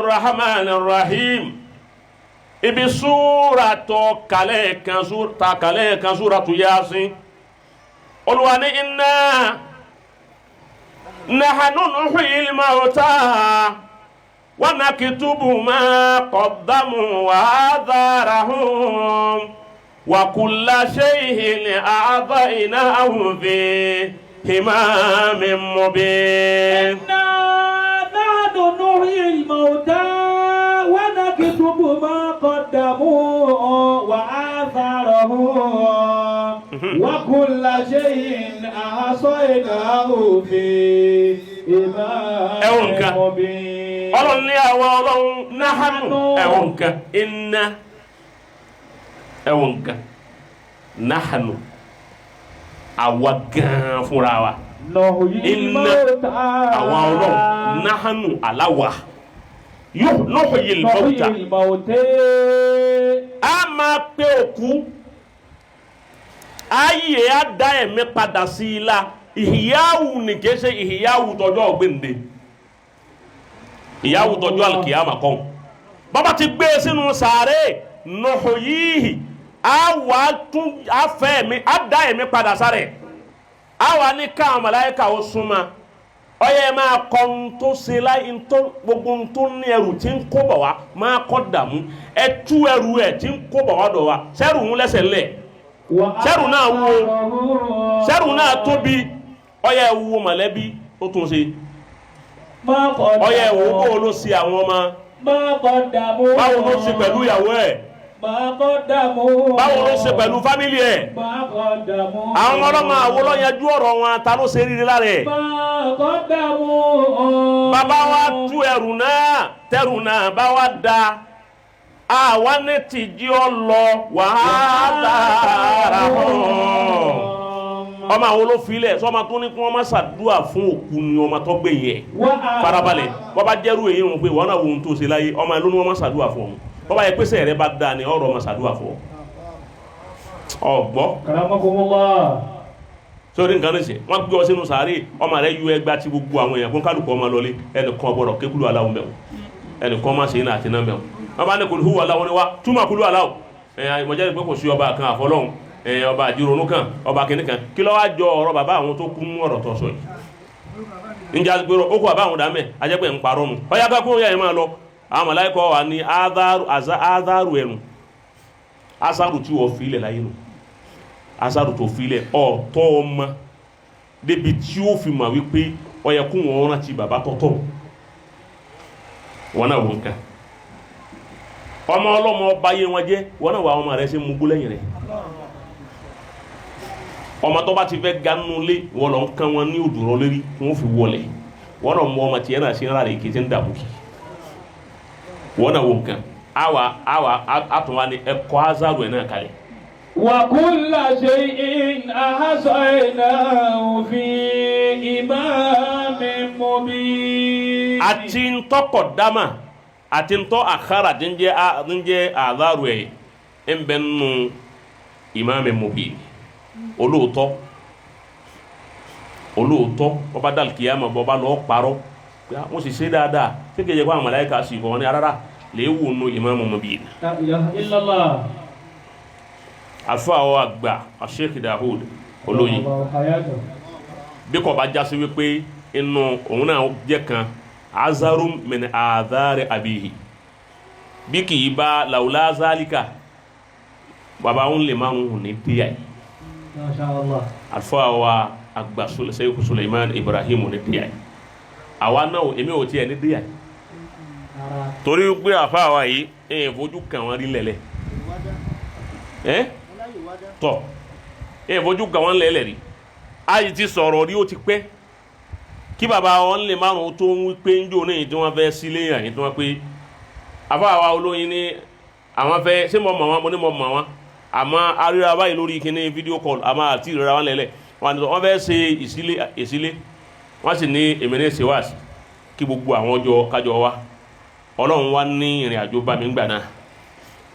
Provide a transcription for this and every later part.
Rahman Rahim, ibi súra tó kalẹ̀ kan, ta kalẹ̀ kan, súratu Yasin. Olúwa ní inna nahnu nuhyil mauta wa naktubu ma qaddamu wa atharahum wa kulla shay'in a'taynahu fi imamin mubin. إنا نحن نحيي الموتى ونكتب ما قدموا وآثارهم وكل شيء أحصيناه في إمام Ẹ̀wọ̀n nǹkan. مبين. Ọlọ́run ní àwọn Ọlọ́run nahnu, ẹ̀wọ̀n nǹkan, inna, ẹ̀wọ̀n nǹkan, nahnu, àwa gan fúnra wa. نحيي Inna, الموتى. Àwọn Ọlọ́run, nahnu, aláwa yóò nuhyil mauta. نحيي الموتى. A máa pe òkú ayé, á dá ẹ̀mí padà sí i la. Ìhìyáwù ní kìí ṣe ìhìyáwù tọjọ́ ọ̀gbìnde, ìyáwù tọjọ́ àlùkìyàmà kan. Bàbá ti gbé e sínú sàárè, nuhyihi, á wà á tún á fẹ́ ẹ̀mí, á dá ẹ̀mí padà sáré, á wà ní káwọn màláíkà ó súnmọ́, ọyẹ ẹ máa kọ́ ń tó ṣe láì ń tó gbogbo ń tó ní ẹrù tí ń kó bọ̀ wá, máa kọ́ dààmú ẹ tú ẹrù ẹ tí ń kó bọ̀ wá dọ̀ wá. Sẹ́rù ń lẹ́sẹ̀ lẹ̀, sẹ́rù náà wúwo, sẹ́rù náà tóbi. Ọyẹ ẹ wo mọ̀lẹ́bí tó tún ṣe, ọyẹ ẹ wo bó ló ṣe àwọn ọmọ, ما قدموا. báwo ló ṣe pẹ̀lú ìyàwó ẹ̀, ما قدموا. báwo ló ṣe pẹ̀lú family ẹ̀. ما قدموا. Àwọn ọlọ́mọ àwo lọ́yanjú ọ̀rọ̀ wọn, ta ló ṣe rírí lára ẹ̀? ما قدموا. Bàbá wa tú ẹrù náà, tẹrù náà bá wa da, àwa ní tìjí ọ lọ wàhálà hàn. Ọmọ àwọn olófilẹ̀ sọma tó ní kí wọ́n má ṣàdúrà fún òkú ni ọmọ tó gbé yẹn. Farabalẹ̀, bọ́ba jẹ́rú èyí wọn pé wọ́n náà wo ohun tó ṣe láyé, ọmọ ẹ ló ní wọ́n má ṣàdúrà fún ọmọ. Bọ́ba yẹ pèsè rẹ bá dáa ni ọ̀rọ̀ ọmọ ṣàdúrà fún ọ ọgbọ́. Karamakumullah. Sórí nǹkan ní sè, wọ́n gbé ọ sínú sàárè, ọmọ rẹ yú ẹgbà tí gbogbo àwọn èèyàn kó kálukú ọmọ lọlé. Ẹnìkan gbọ́dọ̀ kékulù aláwọ̀ mẹ́wọ̀, ẹnìkan má ṣe iná àti iná mẹ́wọ̀. Wọ́n bá ní kul huwa aláwọ̀ ni wá túmọ̀ kúlù aláwọ̀ ẹ̀yà ìmọ̀jẹ́ pé kò sí ọba kan àfọlọ́hún, ẹ̀yà ọba àjírònú kan, ọba kìnní kan. Kí ló wá jọ ọ̀rọ̀ bàbá àwọn tó kú mú ọ̀rọ̀ tó sọ yìí? Njẹ́ gbèrò ó kó bàbá àwọn dàmẹ́ ajẹ́pẹ́ ń parọ́ nu. Ọ̀yá ká kó yà yẹn máa lọ. Àwọn màláíkà wà ní ádáru ẹnu asaru tí wọ́n fi ilẹ̀ láyé nu, asaru tó fi ilẹ̀ ọ̀tọ́ ọmọ débi tí ó fi mà wípé ó yẹ kó wọn rántí bàbá tọ́tọ̀ wọn náà. Wọ́n kan ọmọ ọlọ́mọ ọba yé wọn jẹ́, wọn náà wà ọmọ rẹ ṣe mugbó lẹ́yìn rẹ̀. Ọmọ tó bá ti fẹ́ ganu lé wọn lọ ń kán wọn ní òdùrọ̀ lérí kí wọ́n fi wọlé. Wọn náà mú ọmọ tiẹ̀ náà ṣe ń rà rè kí ti ń dàbò kì. Wọn náà wọ nǹkan àwa àwa àtúnwá ni ẹ̀kọ́ azaru ẹ̀ náà kalẹ̀. وكل شيء أحصيناه في إمام مبين. Àti ntọ́kọ̀ dama àti ntọ́ àkàrà tí ń jẹ́ tí ń jẹ́ àdàrú ẹ̀ ń bẹ nínú ìmáàmì mubin. Olóòótọ́, olóòótọ́, bọ́ba dàlù kìyàmọ̀, bọ́ba lọ́ọ́ parọ́ pé wọ́n sì ṣe dáadáa, ṣé kìí ṣe pé àwọn màláíkà sì kọ́ wọn ní rárá lè wò nù ìmáàmì mubin. لا إله إلا الله. Àfọ àwọn àgbà Sheikh Dahoud olóyin, الله حياته. bí kò bá jásí wípé inú òun náà jẹ́ kan azarum min adhari abihi, bí kì í bá làwùlá zálíkà, bàbá òun lè máa ń hùn ní díà yìí. ما شاء الله. Àlùfáà wa àgbà Sheikh Suleiman Ibrahim ní díà yìí, àwa náà èmi ò tiẹ̀ ní díà yìí, torí pé àfáà wa yìí ẹ̀yìn fojú kàn wọ́n rí lẹ̀lẹ̀ ẹ́ tọ̀, ẹ̀yìn fojú kàn wọ́n lẹ̀lẹ̀ rí. Ayi ti sọ̀rọ̀ rí, ó ti pẹ́ kí bàbá wọn lè márùn tó ń wí pé ń jò ní tí wọ́n fẹ́ sílé yàn tí wọ́n pé àfáà wa olóyin ní àwọn fẹ́ ṣé mo mọ̀ wọn. Mo ní mo mọ̀ wọn, àmọ́ aríra báyìí lórí kíní video call, àmọ́ àti ìrora wọn lẹ̀lẹ̀ wọn ni wọ́n fẹ́ ṣe ìsílé ìsílé. Wọ́n sì ní èmi ní ṣèwádìí kí gbogbo àwọn ọjọ́ kájọ wa. Ọlọ́run wá ní ìrìn àjò bá mi ń gbà náà.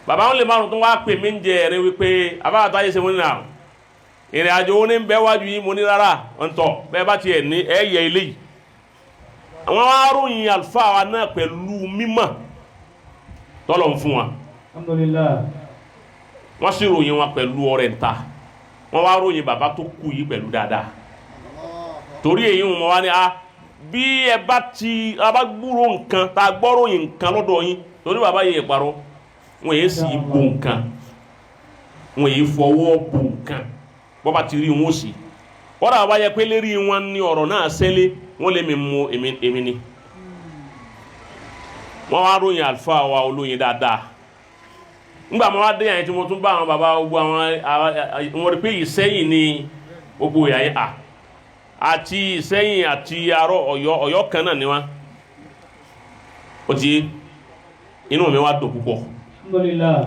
Bàbá wọn lè márùn tó wá pè mí ń jẹ ẹ̀rín wípé àbáwá táyé ṣe, mo ní nà ìrìn àjò ó ní bẹ́ wájú yìí. Mo ní rárá, ń tọ̀ bẹ́ẹ̀ bá tiẹ̀ ní ẹ̀ yẹ ilé yìí. Àwọn wá ròyìn àlùfáà wa náà pẹ̀lú mímọ̀ tọ́lọ̀ ń fún wa. Alhamdulillah. Wọ́n sì ròyìn wọn pẹ̀lú ọrẹ ńta. Wọ́n wá ròyìn bàbá tó kú yìí pẹ̀lú dáadáa. Torí èyí wọn wá ní a bí ẹ bá ti a bá gbúrò nǹkan tá a gbọ́ ròyìn nǹkan lọ́dọ̀ yín, torí bàbá yìí parọ́, wọn yìí sì bo nǹkan, wọn yìí fọwọ́ bo nǹkan, bọ́ bá ti rí wọn ó sì wọ́n dà wáyé pé lérí wọn ní ọ̀rọ̀ náà sẹ́lé wọ́n lé mi mú èmi ni. Wọ́n wá ròyìn àlùfáà wa olóyin dáadáa. Ńgbà mo wá dé yàn tí mo tún bá àwọn bàbá gbogbo àwọn wọn rí pé Ìsẹ́yìn ni gbogbo ìyá yẹn à àti Ìsẹ́yìn àti arọ Ọ̀yọ́ Ọ̀yọ́ kan náà ni wọn. Ó ti inú mi wá dùn púpọ̀. Alhamdulillah.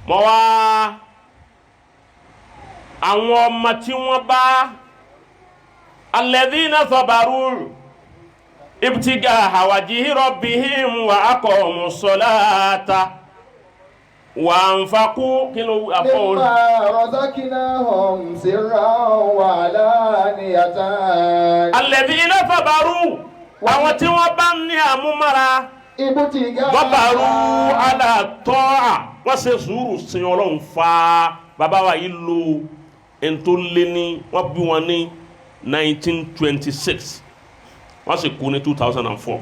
Mo wá àwọn ọmọ tí wọ́n bá alladhina sabaru ibtigaha wajhi rabbihim wa aqamu ssalata wa anfaqu kí ló àpọ̀ orí. مما رزقناهم سرا وعلانية. Alladhina sabaru, àwọn tí wọ́n bá ní àmúmára ابتغاء sabaru ala ta'a, wọ́n ṣe sùúrù sin Ọlọ́run fa. Bàbá wa yìí lo ẹni tó lé ní, wọ́n bí wọn ní 1926, wọ́n sì kú ní 2004.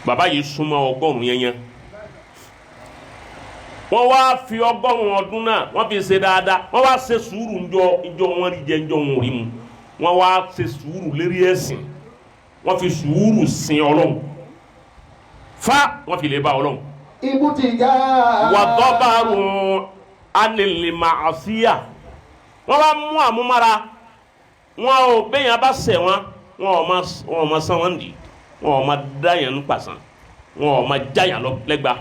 Bàbá yìí súnmọ́ 100 yẹnyẹn. Wọ́n wá fi 100 ọdún náà wọ́n fi ṣe dáadáa. Wọ́n wá ṣe sùúrù ńjọ́ ńjọ́ wọn rí jẹ ńjọ́ wọn ò rí mu. Wọ́n wá ṣe sùúrù lérí ẹ̀sìn, wọ́n fi sùúrù sin Ọlọ́run fa, wọ́n fi lè bá Ọlọ́run. ابتغاء Wà dọ́bàrù anìlèmàṣíyà, wọ́n bá mú àmúmára wọn ò bẹ́yàn bá ṣẹ̀ wọn, wọn ò ma san wọn dì, wọn ò ma dáyàn ní pàṣán, wọn ò ma jáyàn lẹ́gba.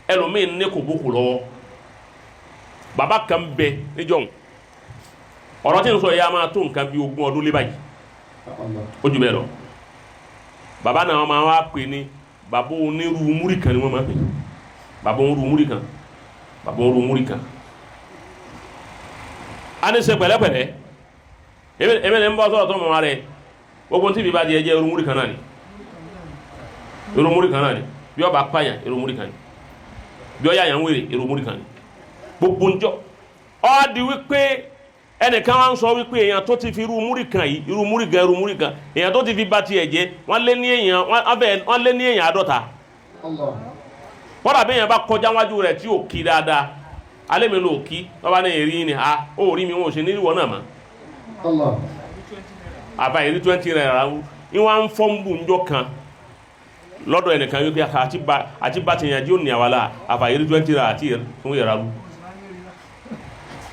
Ẹlòmíín ní kòbókò lọ́wọ́. Bàbá kan bẹ níjọ́hun, ọ̀rọ̀ tí ń sọ yìí a máa tó nǹkan bí 20 ọdún lé báyìí, ó jù bẹ́ẹ̀ lọ. Bàbá náà wọ́n máa wá pè ní bàbá onírú múrì kan ni wọ́n máa pè, bàbá onírú múrì kan, bàbá onírú múrì kan. A ní ṣe pẹ̀lẹ́pẹ̀lẹ́, èmi ní ń bọ́ sọ̀rọ̀ tó mọ̀ rẹ̀, gbogbo tí bíbá di ẹjẹ́ irú múrì kan náà ni, irú múrì kan náà ni. Bí ó bá pààyàn, irú múrì kan ni. Bí ó yà yàn wèrè, irú múrì kan ni. Gbogbo njọ́ ó di wípé ẹnìkan wá ń sọ wípé èèyàn tó ti fi irú múrì kan yìí, irú múrì kan, irú múrì kan, èèyàn tó ti fi ba tiẹ̀ jẹ́, wọ́n lé ní èèyàn, wọ́n lé ní èèyàn 50. Kọ́dà bí èèyàn bá kọjá wájú rẹ̀ tí ò kí dáadáa, alẹ́ mi ló kí, wọ́n bá ní èrí ni a ó rí mi, wọn ò ṣe ní ìwọ náà mọ́. Àbá èrí 20 naira ní wọ́n á ń fọ́nbù ńjọ́ kan lọ́dọ̀ ẹnìkan wípé àti bá ti yànjú ní àwa la àbá èrí 20 naira àti fún ìyàrá rú.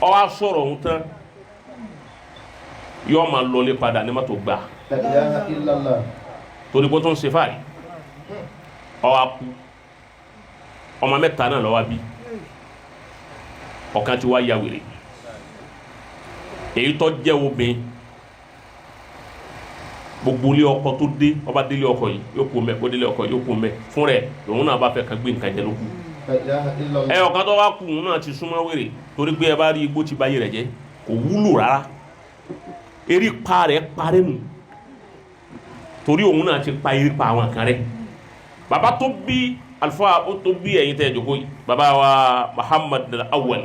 Ó wá sọ̀rọ̀ òun tán, yóò máa lọlé padà ní mọ́tò gbà. La ilaha illallah. Torí pé ó tún ṣe fáàrí. Ó wá kú. Ọmọ mẹ́ta náà ló wá bí. Ọ̀kan ti wá ya wèrè. Èyí tó jẹ́ obìnrin, gbogbo ilé ọkọ tó dé, ọba délé ọkọ yìí yóò kú mẹ́, ó délé ọkọ yìí yóò kú mẹ́ fún rẹ̀, lòun náà bá fẹ́ kan gbé nǹkan jẹ ló kú. La ilaha illallah. Ẹ ọ̀kan tó wá kú òun náà ti súnmọ́ wèrè, torí pé ẹ bá rí igbó ti báyé rẹ̀ jẹ́, kò wúlò rárá. Erí pa rẹ̀ parẹ́ nù, torí òun náà ti pa erí pa àwọn kan rẹ̀. Bàbá tó bí àlùfáà, ó tó bí ẹ̀yin tẹ́ ẹ jókòó yìí, bàbá wa Muhammad Awwal,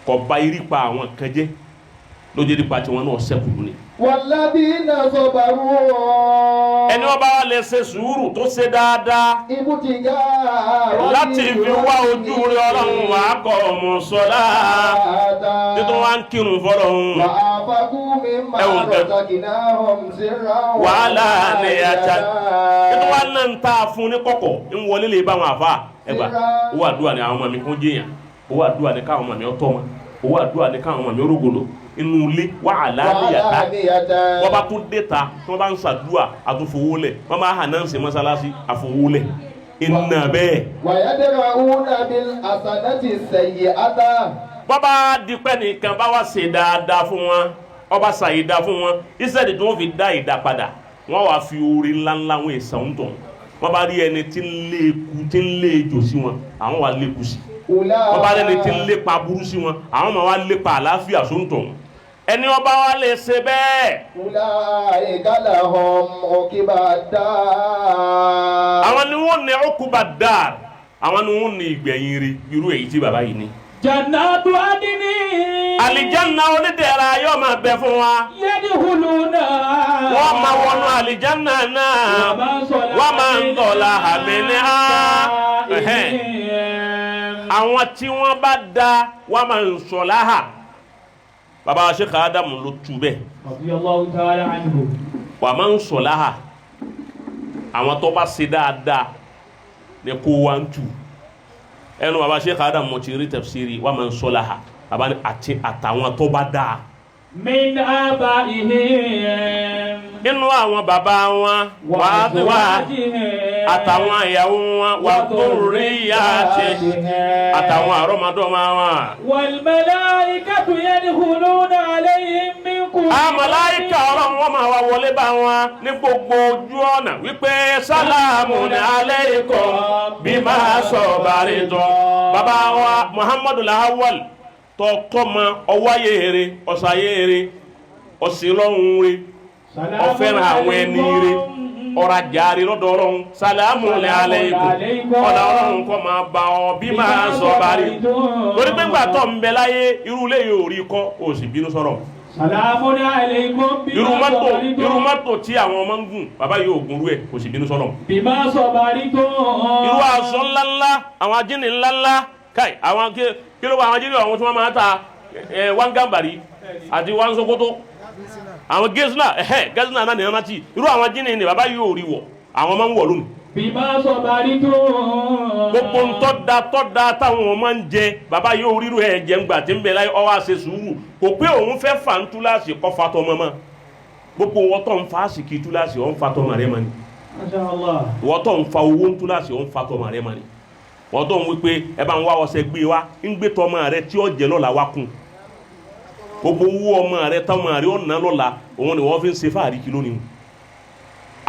kò bà erí pa àwọn kan jẹ́, lójú erí pa tiwọn náà sẹ́kù lónìí. Walladhina sabaru. Ẹni wọ́n bá wà lè ṣe sùúrù tó ṣe dáadáa Ibutiga láti fi wá ojú rí Ọlọ́run, wà á kọ́ ọmọ sọ́lá títún wá ń kírun fọlọ́run. Wa anfaqu mimma Ẹ̀wọ̀n kan. razaqnahum sirran Wàhálà ni àjà títún wá náà ń ta fún ní kọ̀kọ̀ ń wọlé lè bá wọn àfa ẹgbà. Owó àdúrà ni àwọn ọmọ mi kún jẹyàn, owó àdúrà ni káwọn ọmọ mi ọtọ wọn, owó àdúrà ni káwọn ọmọ mi orógolo inú ilé. Wàhálà ni yàtá wọ́n bá tún dé ta tí wọ́n bá ń ṣàdúrà àtúnfowólẹ̀, wọ́n bá hàn náà ń ṣe mọ́sálásí àfowólẹ̀ iná bẹ́ẹ̀. Wayadra'una bil hasanati sayyi'ata. Bọ́bá dípẹ́ nìkan bá wá ṣe dáadáa fún wọn, ọba ṣàyídá fún wọn, ìṣẹ̀dí tí wọ́n fi dá ìdá padà, wọ́n wá fi oore ńláńlá wọn ìsàn ń tàn. Wọ́n bá rí ẹni tí ń lé eku, tí ń lé ejò sí wọn, àwọn wá léku sí. Wọ́n bá rí ẹni tí ń lépa burú sí wọn, àwọn máa wá lépa àlàáfíà sóńtọ̀. Ẹni ọba wa lè ṣe bẹ́ẹ̀. أولئك لهم عقبى الدار. Àwọn ni wọ́n ní uquba dar, àwọn ni wọ́n ní ìgbẹ̀yìn rí irú èyí tí bàbá yìí ní. جنات عدن Àlìjáná onídẹ̀ra yóò máa bẹ fún wa. يدخلونها Wọ́n máa wọnú àlìjáná náà. ومن صلح Wọ́n máa ń dọ̀la àmì ní á. آبائهم. Àwọn tí wọ́n bá da wọ́n máa ń sọ láhà. Bàbá Sheikh Adamu ló tu bẹ́ẹ̀. رضي الله تعالى عنه. Wọ́n máa ń sọ láhà. Àwọn tó bá ṣe dáadáa ni kó wá ń tù. Ẹnu bàbá Sheikh Adamu mo ti rí tafsiri wọ́n máa ń sọ láhà. Bàbá ní àti àtàwọn tó bá dáa. من آبائهم Nínú àwọn bàbá wọn wàá wá وأزواجهم àtàwọn ìyàwó wọn wà tó rí yá ti àtàwọn àrọ́mọdọ́mọ wọn. والملائكة يدخلون عليهم من كل Àwọn màláíkà Ọlọ́run wọn máa wá wọlé bá wọn ní gbogbo ojú ọ̀nà wípé sálámù ní alaykum bima sabartum. Bàbá wa Muhammadu Lawal tọkọ ma ọwáyé eré ọ̀sàyé eré ọ̀sìnlọ́hún rẹ̀ ọ̀fẹ́ràn àwọn ẹni rẹ̀ ọ̀rajà rẹ̀ lọ́dọ̀ Ọlọ́run sálámù ní alaykum ọ̀là Ọlọ́run kọ́ máa bá ọ bima sabartum. Torí pé ńgbà tó ń bẹ láyé irú ilé yóò rí kọ́ ó sì bínú sọ̀rọ̀. سلام عليكم بما Irú mọ́tò irú صبرتم mọ́tò tí àwọn ọmọ ń gùn bàbá yóò gùn rú ẹ̀ kò sì bínú sọ̀rọ̀. بما صبرتم Irú aṣọ ńláńlá àwọn ajínigbé ńláńlá káì àwọn kí ló wà àwọn ajínigbé àwọn tí wọ́n máa ta ẹ wọn gàmbàrí àti wọn sokoto àwọn gẹ́sìnà ẹ̀hẹ́ gẹ́sìnà náà nìyẹn rántí irú àwọn ajínigbé ni bàbá yóò rí wọ̀ àwọn máa ń wọ̀ lónìí. بما صبرتم Gbogbo ntọ́da tọ́da táwọn ọmọ ń jẹ bàbá yóò ríru ẹ̀ jẹ ńgbà tí ń bẹ láyé ọwọ́ àṣẹ sùúrù kò pé òun fẹ́ fà ń túláàsì kọ́ fa tọmọ mọ́. Gbogbo wọ́n tó ń fa àsìkí túláàsì ọ̀ ń fa tọmọ rẹ mọ́ ni. ما شاء الله Wọ́n tó ń fa owó ń túláàsì ọ̀ ń fa tọmọ rẹ mọ́ ni. Wọ́n tó ń wí pé ẹ bá ń wá ọṣẹ gbé wa ń gbé tọmọ rẹ tí ó jẹ lọ́la wá kún. Gbogbo owó ọmọ rẹ tọmọ rẹ ó ná lọ́la òun ni wọ́n fi ń ṣe fáàrí kí lónìí.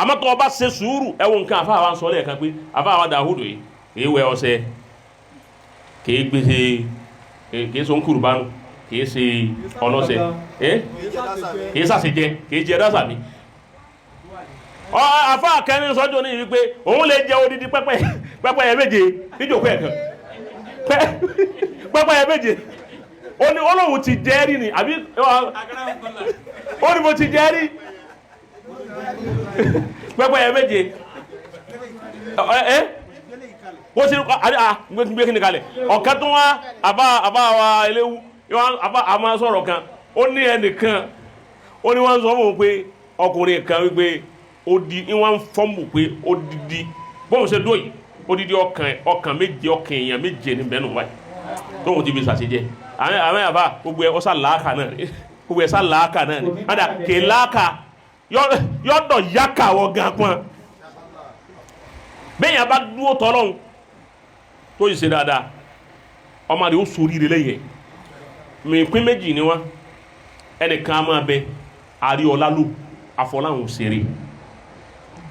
Àmọ́ tó o bá ṣe sùúrù ẹ wo nǹkan àfa wa ń sọ lẹ́ẹ̀kan pé àfa wa Dàhúdù yìí kìí wẹ ọṣẹ kìí gbèsè kìí so nkùrùbánu kìí ṣe ọlọ́ṣẹ kìí sàṣejẹ kìí jẹ dásà mi. Ọ àfa kẹrin sọjọ ní wípé òun lè jẹ odidi pẹ́pẹ́ pẹ́pẹ́yẹ méje níjòkó ẹ̀kan pẹ́pẹ́yẹ méje ó ní olóhùn ti jẹ́ rí ni àbí ó ní mo ti jẹ́ rí pẹ́pẹ́yẹ méje ẹ wọ́n ṣe àbí à gbé kí ni kalẹ̀ ọ̀kan tó wá àbá àbá wa eléwu àbá àmà sọ̀rọ̀ kan ó ní ẹnìkan ó ní wọ́n sọ fún un pé ọkùnrin kan wípé ó di wọ́n fọ́nbù pé ó didi bóun ṣe dóyìí ó didi ọkàn ọkàn méje ọkàn èèyàn méje ní bẹ́ẹ̀ nù wáyé tóun ti fi ṣàṣejẹ àwọn àbá gbogbo ẹ ọsà làákà náà ni gbogbo ẹ sà làákà náà ni àdà kè làákà yọ̀dọ̀ yáka wọ gan pọn bẹ́ẹ̀ yẹn bá dúró tọ́lọ́hún tó yìí ṣe dáadáa ọmọ rẹ̀ ó sórí rẹ̀ lẹ́yìn mìpín méjì ni wọ́n ẹnìkan á máa bẹ àríọlá lò àfọláhùn ṣeré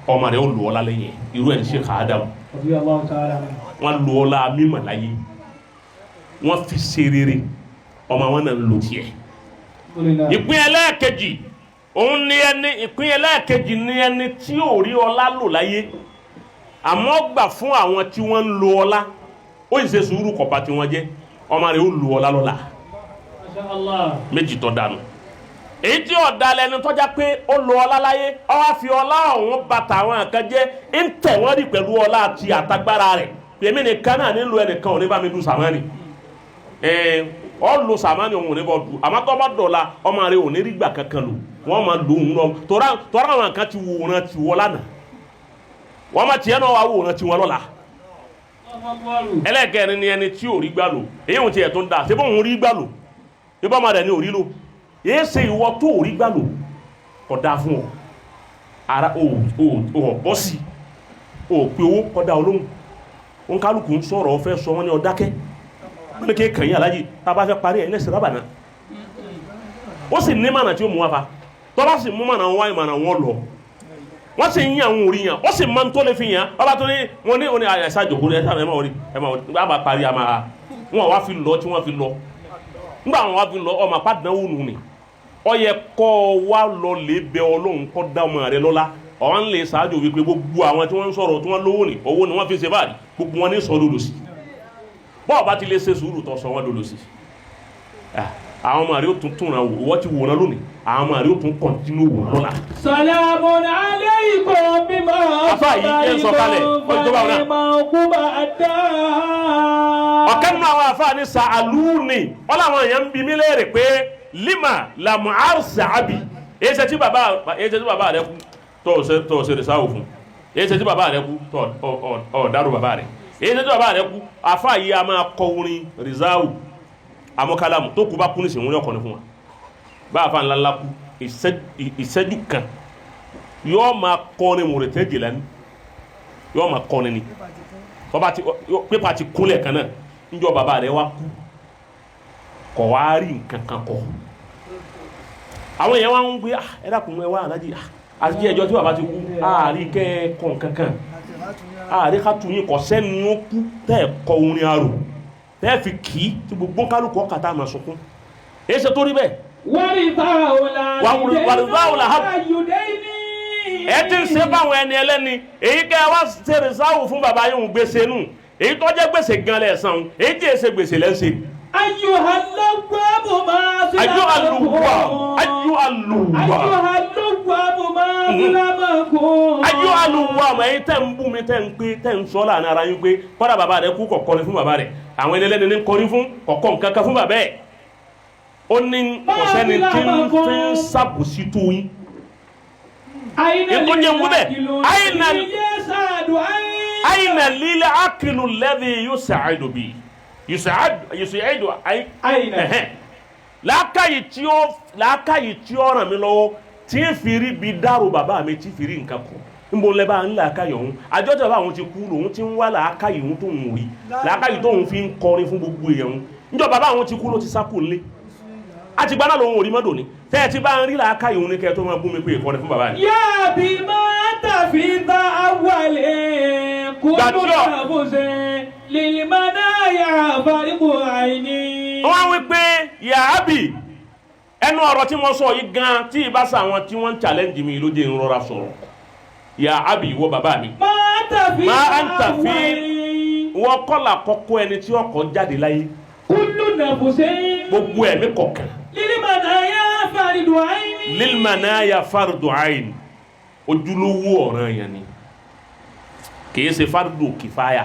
ọmọ rẹ̀ ó lò ọlá lẹ́yìn irú ẹ̀ ń ṣe kàádàm رضي الله تعالى عنه. wọ́n lò ọlá mímọ̀ láyé wọ́n fi ṣe rere ọmọ wọn náà ń lò tiẹ̀. الحمد لله. Ìpín ẹlẹ́ẹ̀kejì òun ni ẹni ìpín ẹlẹ́ẹ̀kejì ni ẹni tí ò rí ọlá lò láyé àmọ́ gbà fún àwọn tí wọ́n ń lo ọlá ó sì ṣe sùúrù kọ̀ọ̀bá tí wọ́n jẹ́ ọmọ rẹ̀ ó lo ọlá lọ́la. ما شاء الله. Méjì tó dànù èyí tí ọ̀dà lẹnu tọ́já pé ó lo ọlá láyé ó wá fi ọlá ọ̀hún bàtà àwọn kan jẹ́ ń tẹ̀ wọ́n rí pẹ̀lú ọlá àti àtagbára rẹ̀ èmi nìkan náà nílò ẹnìkan ò ní bá mi du sàmánì ẹ ọ lo sàmánì òun ò ní bọ́ du àmọ́ tó bá dọ̀la ọmọ rẹ̀ ò ní rí gbà kankan lò wọ́n máa lo òun lọ tọ́ra àwọn kan ti wòran ti wọ́ lánàá wọ́n máa tiẹ̀ náà wá wòran ti wọ́n lọ́la. الله أكبر. Ẹlẹ́kẹ̀rin ni ẹni tí ò rí gbà lò èyí òun tiẹ̀ tó ń da ṣé bóun rí gbà lò ṣé bọ́mọ rẹ̀ ni ò rí lò èyí ṣe ìwọ tó ò rí gbà lò kò dáa fún ọ ara ò ò ò bọ́ sí ò pé owó kọ́ da olóhùn òǹkálùkù ń sọ̀rọ̀ ọ̀fẹ́ sọ wọ́n ní ọ̀dákẹ́ wọ́n ní kí kàn yín alájì tá a bá fẹ́ parí ẹ̀ lẹ́sẹ̀ rábà náà ó sì ní mànà tí ó mú wa fa tó bá sì mú mànà wọn wá ìmànà wọn lọ wọ́n sì ń yàn àwọn orí yàn ó sì máa ń tó lè fi yàn ọba tó ní wọn ní oní àyàsá jòkó ní ẹ̀sán ẹ̀ máa wọlé ẹ̀ máa wọlé nígbà bá parí àmà wọn wá fi lọ tí wọ́n fi lọ nígbà wọn wá fi lọ ọmọ apá dánwò nù ni Ó yẹ kọ́ ọ wá lọ lè bẹ Ọlọ́run kọ́ dá ọmọ rẹ lọ́lá. Ọ̀hún lè ṣáájú wípé gbogbo àwọn tí wọ́n ń sọ̀rọ̀ tí wọ́n lówó ní owó ni wọ́n fi ṣe báyìí, gbogbo wọn ní sọ lòlò sí. Bọ́ọ̀ bá ti lè ṣe sùúrù tó sọ wọ́n lòlò sí, àwọn ọmọ rẹ ó tún túnra wò. Wọ́n ti wòran lónìí, àwọn ọmọ rẹ ó tún kọ̀ntínú wòran lọ́la. سلام عليكم بما Afa yìí jẹ́ sọ̀kalẹ̀, ó ti tó báwọn náà. فنعم عقبى الدار. Ọ̀kan nínú àwọn àfáà ní sàálùní, wọ́n làwọn èèyàn ń bi mí léèrè pé lima lamu arsa abi, èyí ṣe tí bàbá, èyí ṣe tí bàbá rẹ kú tó o ṣe, tó o ṣe rìsáwò fún, èyí ṣe tí bàbá rẹ kú tó ọ dárò bàbá rẹ, èyí ṣe tí bàbá rẹ kú. Àfáà yìí a máa kọ orin rìsáwò amọ́kálámù tó kú bá kú nísìnyí, wọ́n yọ kọ́ni fún wa. Bá àfáà ńlá ńlá kú, ìṣẹ́jú kan yóò máa kọrin mùrẹ̀tẹ́ jìlá ní, yóò máa kọrin ni tọba ti pépà ti kúnlẹ̀ kan náà. Níjọ́ bàbá rẹ̀ wá kú, kọ̀ wá rí nǹkan kan kọ̀. Àwọn èèyàn wá ń gbé, "Ah, ẹ dákun, ẹ wá aláàjì, ah, àti ẹjọ́ tí bàbá ti kú àárí kẹ́ ẹ kọ̀ nǹkan kan, àárí ká tún yín kọ̀ sẹ́ni ó kú tẹ́ ẹ kọ orin arò tẹ́ ẹ fi kì í tí gbogbo kálukú ọkà tá a máa sunkún." Èyí ṣe tó rí bẹ́ẹ̀. ورثاه ورثاه لهب. يديني. Ẹ ti ń ṣe fáwọn ẹni ẹlẹ́ni, èyí kẹ́ ẹ wá ṣe rìsáwù fún bàbá yóò gbèsè nù. Èyí tó jẹ́ gbèsè gan lẹ́sàn, èyí tí èsè gbèsè lẹ́sẹ̀. أيها اللواب ما Ayu aluwa, ظلمكم. ayu aluwa. أيها اللواب ما ظلمكم. Ayu aluwa ọmọ ẹ̀yin tẹ́ ń bú mi, tẹ́ ń pé, tẹ́ ń sọ láàrin ara yín pé kọ́dà bàbá rẹ̀ kú kọ̀kọ́ ni fún bàbá rẹ̀, àwọn ẹni ẹlẹ́ni ní kọrin fún kọ̀kọ́ nǹkan kan fún bàbá ẹ̀. Ó ní kò sẹ́ni tí ń fi ń sàbòsí tó yín. أين Ètò jẹ́ ń wú bẹ́ẹ̀. للعاقل يسعد أين Àyìnà lílẹ̀ ákìlù lẹ́dí yóò sàáìdù bí yóò sàáìdù. أين Ẹ̀hẹ́n. Làákàyè tí ó, làákàyè tí ó ràn mí lọ́wọ́ tí ń fi rí bi dárò bàbá mi, tí fi rí nǹkan kọ níbo ń lẹ́bàá ń làákàyè ọ̀hún. Àjọ tí bàbá àwọn ti kú lòun ti ń wá làákàyè òun tó ń rí, làákàyè tó ń fi ń kọrin fún gbogbo èèyàn òun. Níjọ́ bàbá àwọn ti kú ló ti sá kù nílé, àti gbaná lòun ò rí mọ́dọ̀ ni. Tẹ́ ẹ ti bá ń rí làákàyè òun ní kẹ́ ẹ tó máa bú mi pé ìkọrin fún bàbá mi. يا بما تفيض أول كل Gbàdúrà. نفس للمنايا فرق عيني. Wọ́n á wí pé yàábì, ẹnu ọ̀rọ̀ tí mo sọ yìí gan tí ìbá sọ àwọn tí wọ́n ń challenge mi ló jẹ́ ń rọra sọ̀rọ̀. Yàábì, ìwọ bàbá mi, ما تفيض ما أنت في- أول wọ́n kọ́ là kọ́kọ́ ẹni tí ọkọ̀ jáde láyé. كل نفس Gbogbo ẹ̀mí kọ̀ọ̀kan للمنايا فرد عيني. Lilmanaya fardu ain, ojúlówó ọ̀ràn yẹn ni, kìí ṣe fardu kìfáyà.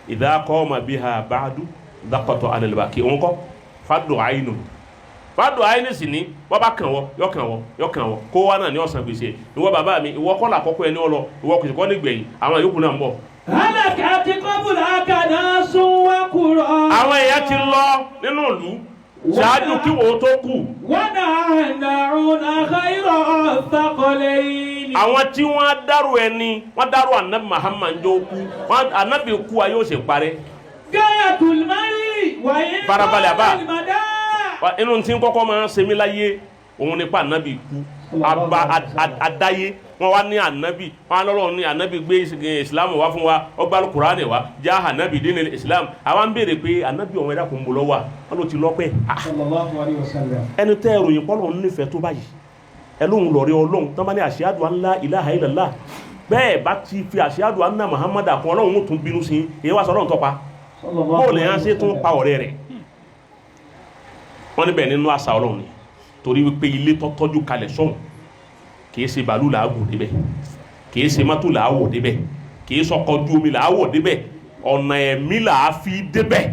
Idha qama biha ba'du daqata anil baqi, òun kọ́ fardu ainu. Fardu ainu sì ní wọ́n bá kàn wọ́ yọ kàn wọ́ yọ kàn wọ́ kó wá náà ní ọ̀sán gbèsè. Ìwọ bàbá mi, ìwọ kọ́ làkọ́kọ́ ẹni ọlọ, ìwọ kò sì kọ́ nígbẹ̀yìn, àwọn yòókù náà ń bọ̀. هلكت قبلك ناس وقرى. Àwọn èèyàn ti lọ nínú ìlú ṣáájú kí wọ́n tó kù. ونعنعون خير الثقلين. Àwọn tí wọ́n dárò ẹni wọ́n dárò anabi Muhammad jọ kú, wọ́n anabi kú ayé ó sì parẹ́. غاية المرء وإن Farabalẹ̀ àbá. طال المدى. Inú tí ń kọ́kọ́ máa ń ṣe mí láyé òun nípa anabi kú aba adáyé, wọ́n wá ní anabi, wọ́n á lọ́rọ̀ ní anabi gbé islam wá fún wa, ó gbá kuraani wá já anabi dín ní islam. Àwa ń béèrè pé anabi ọ̀hún ẹ̀dá kò ń bọ̀ lọ́wọ́ wa, wọ́n ló ti lọ́pẹ́. Ah, sallallahu alayhi wa sallam. ẹni tẹ́ ìròyìn pọ́lọ̀ ń nífẹ̀ẹ́ tó báyìí, ẹ lóhun lọ̀rẹ́ Ọlọ́run tán bá ní àṣíádù anlá ilaha illallah, bẹ́ẹ̀ bá ti fi àṣíádù anna Muhammad àkún, Ọlọ́run ó tún bínú sí èyí wá sọ Ọlọ́run tọ́pa bóò lè ránṣẹ́ tún pa ọ̀rẹ́ rẹ̀. Wọ́n níbẹ̀ nínú àṣà Ọlọ́run ni, torí wípé ilé tó tọ́jú kalẹ̀ sọ́hùn, kìí ṣe bàálù làágùn débẹ̀, kìí ṣe mọ́tò làáwọ̀ débẹ̀, kìí ṣọkọ̀ ojú omi làáwọ̀ débẹ̀, ọ̀nà ẹ̀mí làá fi débẹ̀.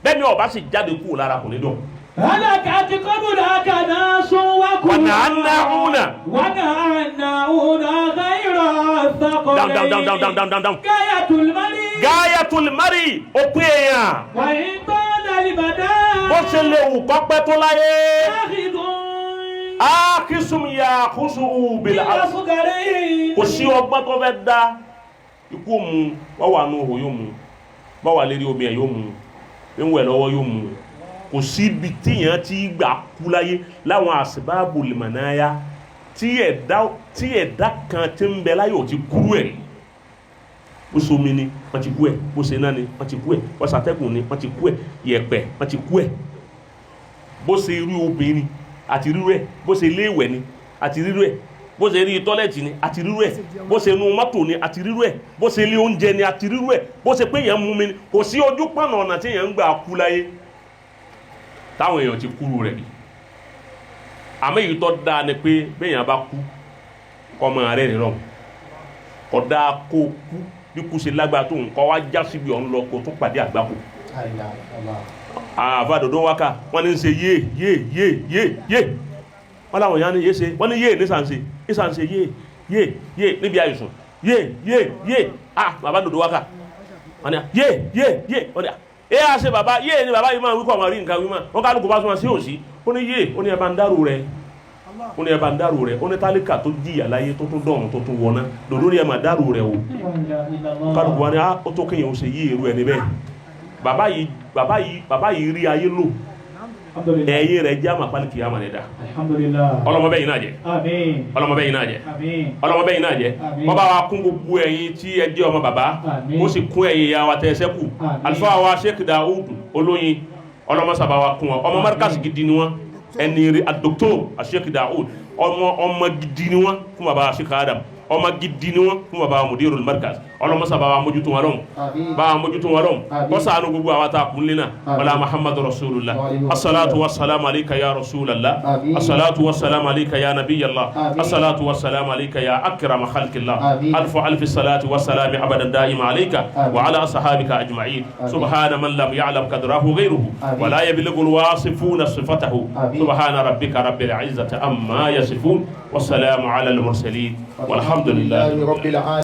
Bẹ́ẹ̀ ni ọba sì jáde kúrò lára kò ní dùn. هلكت قبلك ناس وقرى. ونعنعون. ونعنعون غير الثقلين. Down, down, down, down, down, down, down, down. غاية المرء Gayatul mari, òpin èèyàn, وإن طال المدى bó ṣe lè wù kó pẹ́ tó láyé. آخذ Akísùn ya kúsù bìlà. بالأصغرين. Kò sí ọgbọ́n tó fẹ́ dá ikú òmu, wọ́n wà nù hò yóò mu, bá wà lérí omi ẹ̀ yóò mu, ń wẹ̀ lọ́wọ́ yóò mu. Kò sí ibi tíyàn ti gbà kú láyé láwọn àsìbáàbò lìmọ̀náyà tí ẹ̀dá kan ti ń bẹ láyé ò ti kúrú ẹ̀. Bó ṣe omi ni wọ́n ti kú ẹ̀, bó ṣe iná ni wọ́n ti kú ẹ̀, bó ṣe atẹ́gùn ni wọ́n ti kú ẹ̀, yẹ̀pẹ̀ wọ́n ti kú ẹ̀, bó ṣe irú obìnrin àti rírú ẹ̀. Bó ṣe ilé ìwẹ̀ ni, àti rírú ẹ̀. Bó ṣe rí tọ́lẹ̀tì ni, àti rírú ẹ̀. Bó ṣe inú mọ́tò ni, àti rírú ẹ̀. Bó ṣe ilé oúnjẹ ni, àti rírú ẹ̀. Bó ṣe pé èèyàn mú mi ni, kò sí ojú pọ̀nà ọ̀nà tí èèyàn ń gbà kú láyé táwọn èèyàn ti kúrú rẹ̀ bí. Àmọ́ èyí tó dáa ni pé béèyàn bá kú, kọ́ máa rẹ́rìn rọrùn. Kọ́ dáa kó kú bí kú ṣe lágbára tó nǹkan wá já síbi ọ̀hún lọ, kó tún pàdé àgbákò. Àfa dòdò wákà wọ́n ní ń ṣe yé yé yé yé yé, wọ́n láwọn èèyàn ní yé ṣe, wọ́n ní yé ní sànṣe ní sànṣe yé yé yé níbi àìsùn yé yé yé. Ah, bàbá dòdò wákà wọ́n ní yé yé yé, wọ́n ní ẹ á ṣe bàbá yé ni bàbá yìí máa wíkọ̀ ọmọ rí nǹkan wí máa wọ́n kálukú bá súnmọ́ sí òsì. Ó ní yé, ó ní ẹ bá ń dárò rẹ, ó ní ẹ bá ń dárò rẹ. Ó ní tálíkà tó jìyà láyé tó tún dọ̀run tó tún wọná, dòdò ní ẹ máa dárò rẹ o. Kálukú wa ní á ó tó kéèyàn ó ṣe yí èrú ẹni bẹ́ẹ̀. Bàbá yìí, bàbá yìí, bàbá yìí rí ayé lò, ẹ̀yìn rẹ̀ jẹ́ àmà pálíkì àmà rẹ̀ dá. Alhamdulillah. Ọlọ́mọ bẹ́yìn náà jẹ́. Àmín. Ọlọ́mọ bẹ́yìn náà jẹ́. Àmín. Ọlọ́mọ bẹ́yìn náà jẹ́. Àmín. Wọ́n bá wa kún gbogbo ẹ̀yin tí ẹ jẹ́ ọmọ bàbá. Àmín. Ó sì kún ẹ̀yin ìyá wa tẹ́ ẹ sẹ́kù. Àmín. Àlùfáà wa Sheikh Daoud Olóyin, ọlọ́mọ sábà wa kún wọn. Ọmọ markaz gidi ni wọn, ẹni rí adoctor Sheikh Daoud, ọmọ ọmọ gidi ni wọn fún bàbá Sheikh Adam, ọmọ gidi ni wọn fún bàbá mudirul markaz. Ọlọ́mọ sábà wa mójútó wọn lọ́hùn, bá wa mójútó wọn lọ́hùn, kó ṣàánú gbogbo àwọn tá a kún lé náà. Wàlá Muhammadu rasulullah. Asalaatu wasalaamu alayka ya rasulallah. Asalaatu wasalaamu alayka ya nabiyallah. Asalaatu wasalaamu alayka ya akrama khalqillah. Alfu alfi salati wasalami abadan daima alayka wa ala sahabika ajma'in. Subhana man lam ya'lam qadrahu ghayruhu wa la yablughu alwasifuna sifatahu. Subhana rabbika rabbil izzati amma yasifun wa salamu ala al mursalin walhamdulillahi rabbil alamin.